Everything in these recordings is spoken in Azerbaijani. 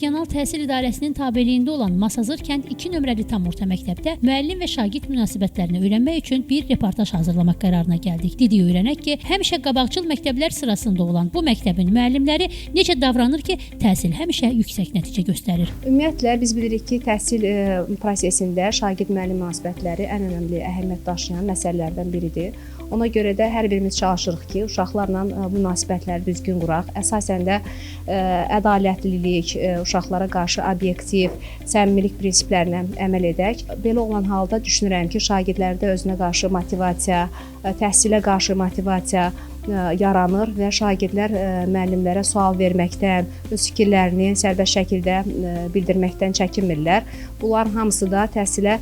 Regional Təhsil İdarəsinin tabeliyində olan Masazır kənd 2 nömrəli tam orta məktəbdə müəllim və şagird münasibətlərini öyrənmək üçün bir reportaj hazırlamaq qərarına gəldik. Didik öyrənək ki, həmişə qabaqcıl məktəblər sırasında olan bu məktəbin müəllimləri necə davranır ki, təhsil həmişə yüksək nəticə göstərir. Ümumiyyətlə biz bilirik ki, təhsil prosesində şagird-müəllim münasibətləri ən önəmli əhəmiyyət daşıyan məsələlərdən biridir. Ona görə də hər birimiz çalışırıq ki, uşaqlarla münasibətləri düzgün quraq. Əsasən də ədalətlilik, uşaqlara qarşı obyektiv, səmimilik prinsiplərinə əməl edək. Belə olan halda düşünürəm ki, şagirdlərdə özünə qarşı motivasiya, təhsilə qarşı motivasiya yaranır və şagirdlər müəllimlərə sual verməkdən, öz fikirlərini sərbəst şəkildə bildirməkdən çəkinmirlər. Bunların hamısı da təhsilə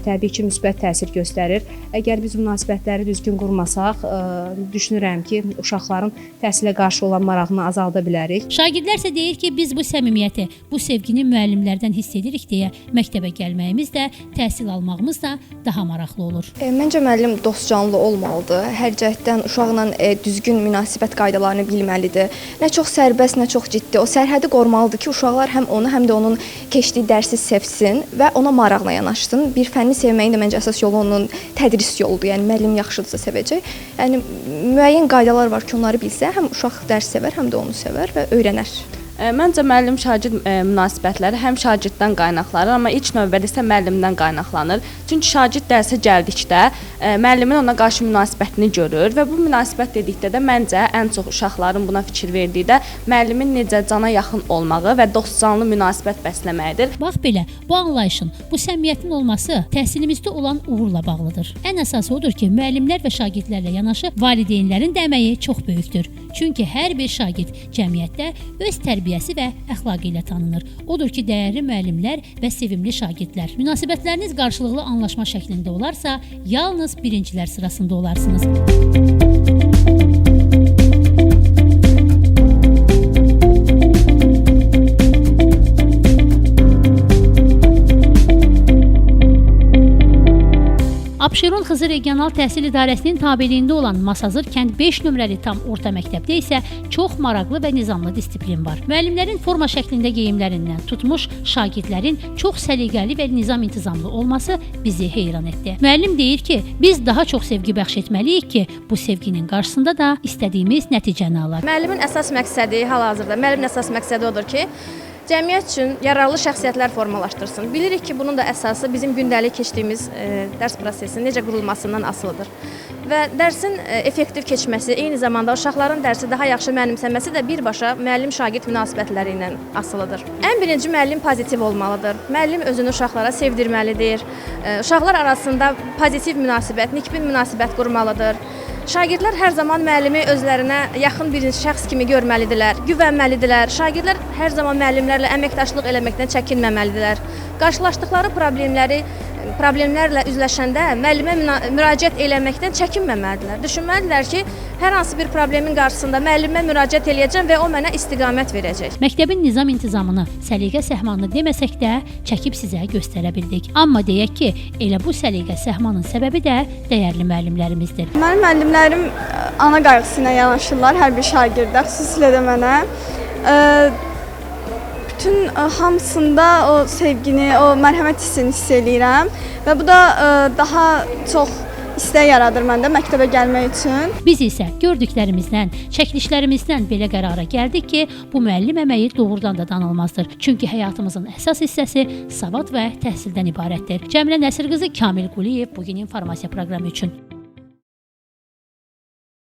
təbii ki, müsbət təsir göstərir. Əgər biz münasibətləri düzgün qurmasaq, düşünürəm ki, uşaqların təhsilə qarşı olan marağını azalda bilərik. Şagirdlər isə deyir ki, biz bu səmimiyyəti, bu sevgini müəllimlərdən hiss edirik deyə məktəbə gəlməyimiz də, təhsil almağımız da daha maraqlı olur. Məncə müəllim dostcanlı olmalıdır. Hər cəhətdən uşaqla düzgün münasibət qaydalarını bilməlidir. Nə çox sərbəst, nə çox ciddi. O sərhədi qorumalıdır ki, uşaqlar həm onu, həm də onun keçdiyi dərsi sevsin və ona maraqla yanaşsın. Bir fənni sevməyin də məncə əsas yolu onun tədris yoludur. Yəni müəllim yaxşıdırsa sevəcək. Yəni müəyyən qaydalar var ki, onları bilsə, həm uşaq dərs sevər, həm də onu sevər və öyrənər. Məncə müəllim-şagird münasibətləri həm şagirddən qaynaqlanır, amma ilk növbədə isə müəllimdən qaynaqlanır. Çünki şagird dərsə gəldikdə müəllimin ona qarşı münasibətini görür və bu münasibət dedikdə də məncə ən çox uşaqların buna fikir verdiyi də müəllimin necə cana yaxın olmağı və dostcanlı münasibət bəsləməyidir. Bax belə, bu anlayışın, bu səmimiyyətin olması təhsilimizdə olan uğurla bağlıdır. Ən əsası odur ki, müəllimlər və şagirdlərlə yanaşı valideynlərin də əməyi çox böyükdür. Çünki hər bir şagird cəmiyyətdə öz tərbiyəsi və əxlaqı ilə tanınır. Odur ki, dəyərli müəllimlər və sevimli şagirdlər, münasibətləriniz qarşılıqlı anlaşma şəklində olarsa, yalnız birincilər sırasında olarsınız. Abşeron Xızı Regional Təhsil İdarəsinin tabeliyində olan Masazır kənd 5 nömrəli tam orta məktəbdə isə çox maraqlı və nizamlı disiplin var. Müəllimlərin forma şəklində geyimlərindən tutmuş şagirdlərin çox səliqəli və nizam-intizamlı olması bizi heyran etdi. Müəllim deyir ki, biz daha çox sevgi bəxş etməliyik ki, bu sevginin qarşısında da istədiyimiz nəticəni alaq. Müəllimin əsas məqsədi hal-hazırda, müəllimin əsas məqsədi odur ki, cəmiyyət üçün yararlı şəxsiyyətlər formalaşdırsın. Bilirik ki, bunun da əsası bizim gündəlik keçdiyimiz dərs prosesinin necə qurulmasından asılıdır. Və dərsin effektiv keçməsi, eyni zamanda uşaqların dərsi daha yaxşı mənimsəməsi də birbaşa müəllim-şagird münasibətləri ilə asılıdır. Ən birinci müəllim pozitiv olmalıdır. Müəllim özünü uşaqlara sevdirməlidir. Uşaqlar arasında pozitiv münasibət, nikbin münasibət qurmalıdır. Şagirdlər hər zaman müəllimi özlərinə yaxın bir şəxs kimi görməlidirlər, güvənməlidirlər. Şagirdlər hər zaman müəllimlərlə əməkdaşlıq eləməkdən çəkinməməlidirlər. Qarşılaşdıqları problemlərlə üzləşəndə müəllimə müraciət eləməkdən çəkinməməlidirlər. Düşünməlidirlər ki, hər hansı bir problemin qarşısında müəllimə müraciət eləyəcəm və o mənə istiqamət verəcək. Məktəbin nizam-intizamını, səliqə-səhmanını deməsək də çəkib sizə göstərə bildik. Amma deyək ki, elə bu səliqə-səhmanın səbəbi də dəyərli müəllimlərimizdir. Mənim müəllimlərim ana qayğısı ilə yanaşırlar hər bir şagirdə, xüsusilə də mənə. Bütün hamısında o sevgini, o mərhəmət hissini hiss eləyirəm və bu da daha çox istək yaradır məndə məktəbə gəlmək üçün. Biz isə gördüklərimizdən, çəkilişlərimizdən belə qərara gəldik ki, bu müəllim əməyi doğrudan da danılmazdır. Çünki həyatımızın əsas hissəsi savad və təhsildən ibarətdir. Cəmilə Nəsir qızı, Kamil Quliyev, bugün informasiya proqramı üçün.